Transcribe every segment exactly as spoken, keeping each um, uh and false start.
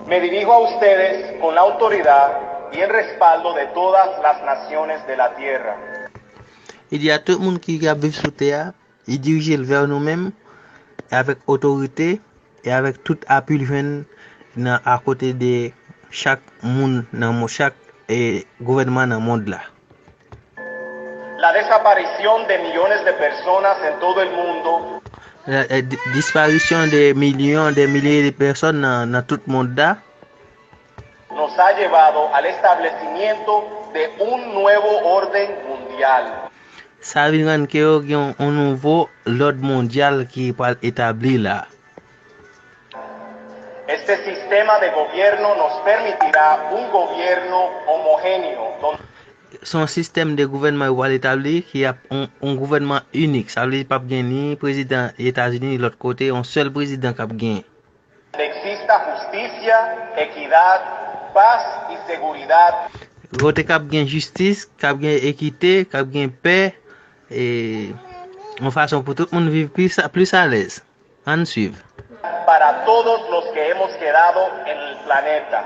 Me dirijo a ustedes con la autoridad y el respaldo de todas las naciones de la tierra. Li di a tout moun ki ap viv sou tè a, li dirije l vè nou menm, e avèk otorite, e avèk tout apui l jwenn nan akote de chak moun nan mo-, chak, e, gouvènman nan mond la. La desaparición de millones de personas en todo el mundo. La, eh, di-, disparisyon de milyon, de milye de pèsòn nan, nan tout mond la. Nos ha llevado al establecimiento de un nuevo orden mundial. Sa vin rann ke yo gen yon, yon nouvo lòd mondyal ki pral etabli la. Este sistema de gobierno nos permitirá un gobierno homogéneo, donde Se yon sistèm de gouvènman yo pral etabli ki ap yon, yon gouvènman inik. Sa vle di p ap gen ni prezidan Etazini ni lòt kote, yon sèl prezidan k ap gen. Exista justicia, equidad, paz y seguridad. Kote k ap gen jistis, k ap gen ekite, k ap gen pè, e yon fason pou tout moun viv plis, plis alèz. Ann swiv. Para todos los que hemos quedado en el planeta.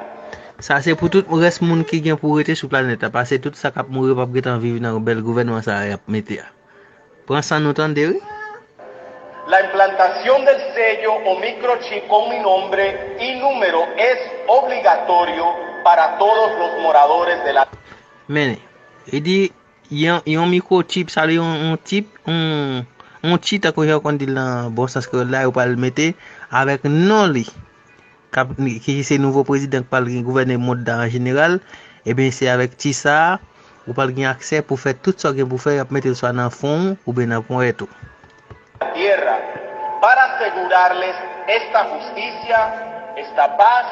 Sa se pou tout rès moun ki gen pou rete sou planèt la, paske tout sa k ap mouri p ap gentan viv nan bèl gouvènman sa a y ap mete a. Pran san nou tande, wi. La implantación del sello o microchip con mi nombre y número es obligatorio para todos los moradores de la Men, li di, yon, yon mikwochip, sa vle yon, yon chip, yon, yon chip, tankou jan yo konn di l nan bon sans kreyòl la, yo pral mete avèk non li, k ap, ki se nouvo prezidan k pral gen gouvène mond la an jeneral, ebyen, se avèk chip sa a, ou pral gen aksè pou fè tout sa w gen pou fè, y ap mete l swa nan fwon w oubyen nan ponyèt ou. Tierra, para asegurarles esta justicia, esta paz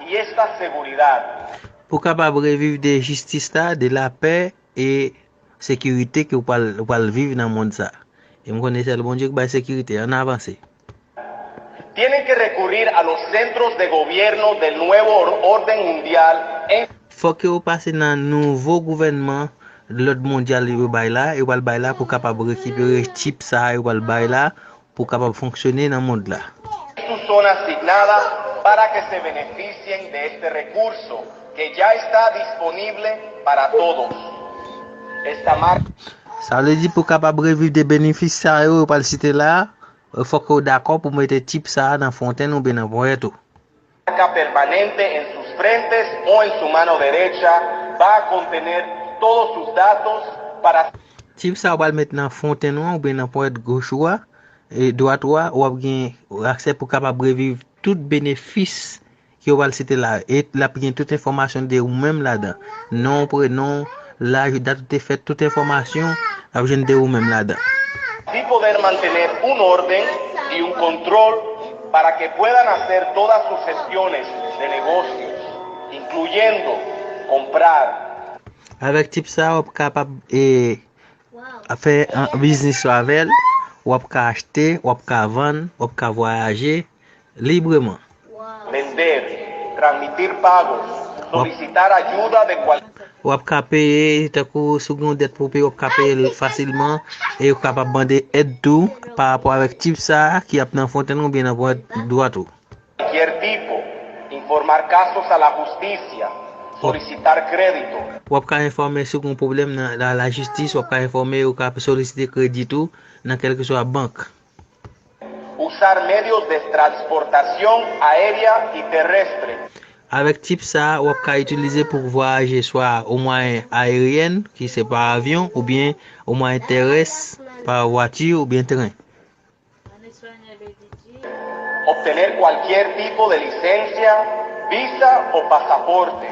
y esta seguridad. Pou kapab reviv de jistis la, de lapè e sekirite ke w pral, w pral viv nan mond sa. E m konnen sèl Bondye ki bay sekirite. Ann avanse. Tienen que recurrir a los centros de gobierno del nuevo or-, orden mundial en Fòk yo pase nan nouvo gouvènman lòd mondyal yo bay la, yo pral bay la pou kapab rekipere chip sa a yo pral bay la, pou kapab fonksyone nan mond la. Su zona asignada para que se beneficien de este recurso que ya está disponible para todos. Esta mar- Sa vle di pou kapab reviv de benefis sa yo, yo pral site la, fòk yo dakò pou mete chip sa a nan fontenn oubyen nan ponyèt ou. Marca permanente en sus frentes o en su mano derecha va a contener todos sus datos para Chip sa a w pral met nan fontenn ou an oubyen nan ponyèt goch ou a, e dwat ou a, w ap gen aksè pou kapab reviv tout benefis ke w pral site la. E l ap gen tout enfòmasyon de ou menm ladan. Non, prenon, laj, dat ou te fèt, tout enfòmasyon, l ap jwenn de ou menm ladan. Así poder mantener un orden y un control para que puedan hacer todas sus gestiones de negocios, incluyendo comprar. Avèk chip sa a, w ap kapab, e, fè, an, biznis ou avè l, w ap ka achte, w ap ka vann, w ap ka vwayaje libreman. Vender, transmitir pagos, solicitar ayuda de cual- W ap ka peye, tankou si w gen yon dèt pou w peye, w ap ka peye l fasilman, e w kapab mande èd tou pa rapò avèk chip sa a ki ap nan fontenn ou oubyen nan ponyèt dwat ou. Cualquier tipo, informar casos a la justicia, solicitar crédito. W ap ka enfòme si w gen yon pwoblèm nan la, lajistis, w ap ka enfòme, w ka solisite kredi tou nan kèlkeswa bank. Usar medios de transportación aérea y terrestre. Avèk chip sa a, w ap ka itilize pou vwayaje swa o mwayen aeryèn, ki se pa avyon, oubyen o mwayen terès, pa vwati oubyen tren. Obtener cualquier tipo de licencia, visa o pasaporte.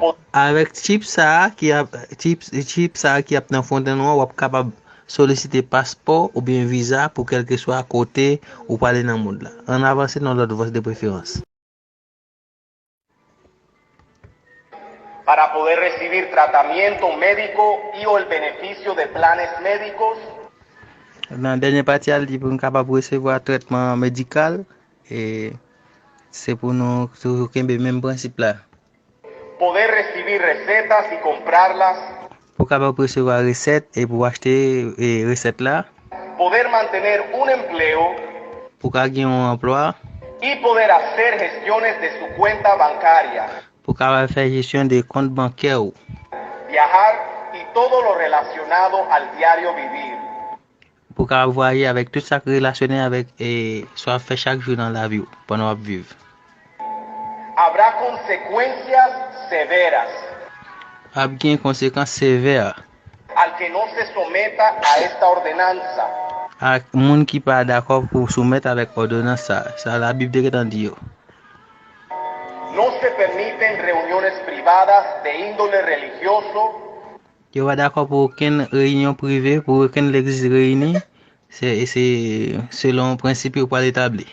Po- Avèk chip sa a ki ap, chip, chip sa a ki ap nan fontenn ou an, w ap kapab solisite paspò oubyen viza pou kèlkeswa kote ou prale nan mond la. Ann avanse nan lòt vòs de preferans. Para poder recibir tratamiento médico y o el beneficio de planes médicos. Nan dènye pati a, l di pou n kapab resevwa trètman medikal, e se pou nou toujou kenbe menm prensip la. Poder recibir recetas y comprarlas. Pou kapab resevwa resèt e pou achte, e, resèt la. Poder mantener un empleo. Pou ka gen yon anplwa. y poder hacer gestiones de su cuenta bancaria, pou w kapab fè jesyon de kont bankè w, viajar y todo lo relacionado al diario vivir. Pou w kapab vwayaje avèk tout sa k relasyone avèk e sa w ap fè chak jou nan lavi w pandan w ap viv. Habrá consecuencias severas Ap gen konsekans sevè al que no se someta a esta ordenanza. Ak moun ki pa dakò pou soumèt avèk òdonans sa. Sa Labib te gentan di yo. No se permiten reuniones privadas de índole religioso Yo pa dakò pou okenn reyinyon prive, pou okenn legliz reyini. Se, se selon prensip yo pral etabli.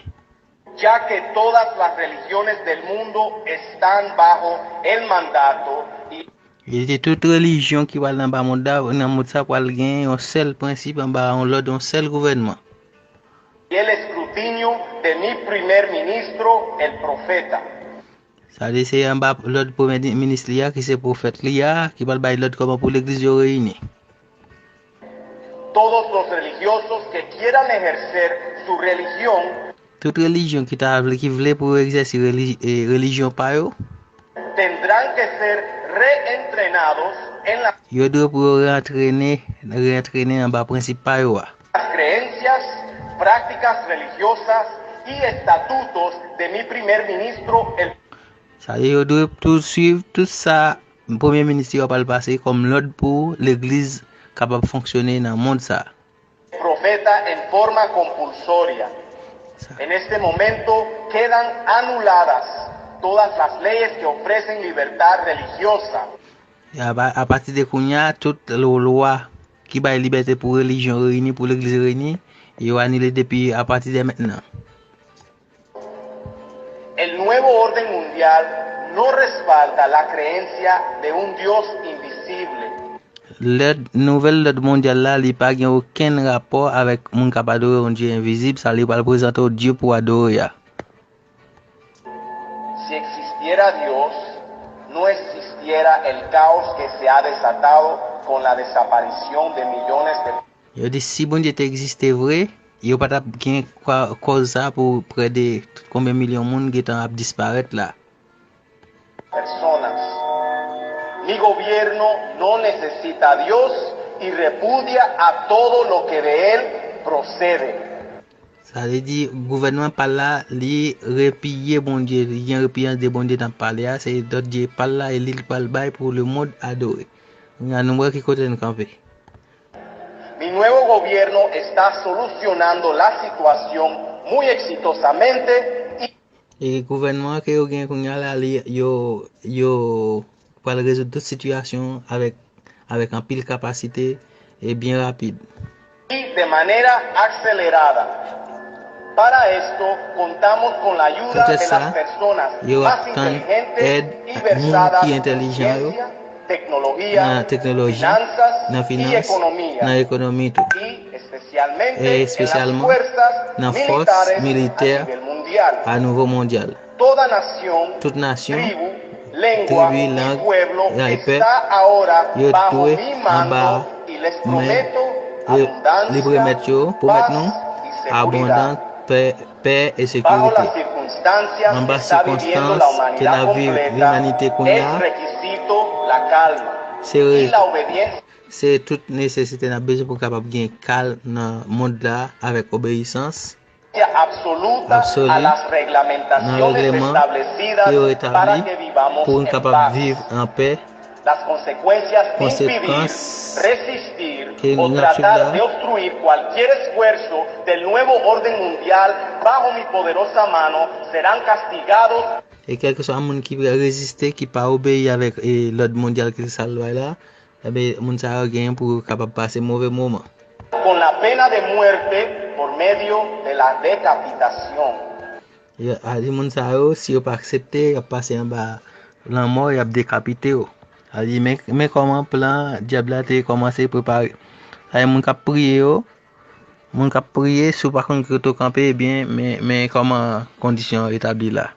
Ya que todas las religiones del mundo están bajo el mandato y Li di tout relijyon ki pral anba mond la, nan mond sa pral gen yon sèl prensip, anba yon lòd, yon sèl gouvènman. Y el escrutinio de mi primer ministro, el profeta. Sa di se anba lòd premye minis li a, ki se pwofèt li a, ki pral bay lòd kòman pou legliz yo reyini. Todos los religiosos que quieran ejercer su religión Tout relijyon ki ta vle, ki vle pou yo egzèse reli- e, relijyon pa yo, tendrán que ser reentrenados en la- yo dwe pou yo reantrene, reantrene anba prensip pa yo a. las creencias, prácticas religiosas y estatutos de mi primer ministro, el Sa di yo dwe tou swiv tout sa premye minis yo pral pase kòm lòd pou legliz kapab fonksyone nan mond sa. Profeta en forma compulsoria. En este momento quedan anuladas todas las leyes que ofrecen libertad religiosa. Apati de kounye a, tout lwa ki bay libète pou relijyon reyini, pou legliz reyini, yo anile depi apati de mentnan. El nuevo orden mundial no respalda la creencia de un Dios invisible. Lòd, nouvèl lòd mondyal la, li pa gen okenn rapò avèk moun k ap adore yon Dye envizib, sa li pral prezante w Dye pou w adore a. Si existiera Dios, no existiera el caos que se ha desatado con la desaparición de millones de Yo di si Bondye te egziste vre, yo pa t ap gen kòz sa pou prè de konbyen milyon moun gentan ap disparèt la. personas. Mi gobierno no necesita a Dios y repudia a todo lo que de él procede. Sa vle di gouvènman pa l la, li repiye Bondye, li gen repiyans de Bondye n ap pale a, se lòd Dye pa l la e li l pral bay pou lemonn adore. Kounye a nou wè ki kote n kanpe. Mi nuevo gobierno está solucionando la situación muy exitosamente y E gouvènman an ke yo gen kounye a la, li, yo, yo pral rezoud tout sitiyasyon avèk, avèk anpil kapasite e byen rapid. y de manera acelerada. Para esto contamos con la ayuda Poutèt de sa, las personas yo ap más tann inteligentes èd y ak moun versadas ki en entèlijan yo ciencia, tecnología, nan teknoloji, finanzas nan y finans, economía. nan ekonomi tou. Y especialmente E en las espesyalman fuerzas nan fòs militares militè a nivel mundial. A nivo mondyal. Toda nación, Tout nasyon, tribu, lengua tribi, y lang, pueblo y pèp, está ahora yo bajo dwe mi anba mando y les men, prometo yo, li abundancia, pwomèt yo, pwomèt paz nou, y seguridad. abondans, pè, pè e Bajo la sekirite. circunstancia Anba que está viviendo la sirkonstans ke humanidad la vi completa, limanite kounye es a, requisito la calma se y re- la obediencia se tout nesesite n ap bezwen pou n kapab gen kalm nan mond la avèk obeyisans absoluta absoli a las nan reglamentaciones regleman establecidas ke yo para etabli que vivamos pou n en kapab paz. viv an pè. Las consecuencias de impedir, Konsekans resistir ke o n ap swiv tratar la, de obstruir cualquier esfuerzo del nuevo orden mundial bajo mi poderosa mano serán castigados e kèlkeswa moun ki reziste, ki pa obeyi avèk e, lòd mondyal ke sa l bay la, ebyen, moun sa yo genyen pou yo kapab pase move moman. con la pena de muerte por medio de la decapitación. Yo, a di moun sa yo, si yo pa aksepte, y ap pase anba lanmò, y ap dekapite yo. A di, men, men kòman plan dyab la te kòmanse prepare. Sa e moun k ap priye yo, moun k ap priye, si w pa konn kote w kanpe, ebyen, men, men kòman kondisyon an etabli la.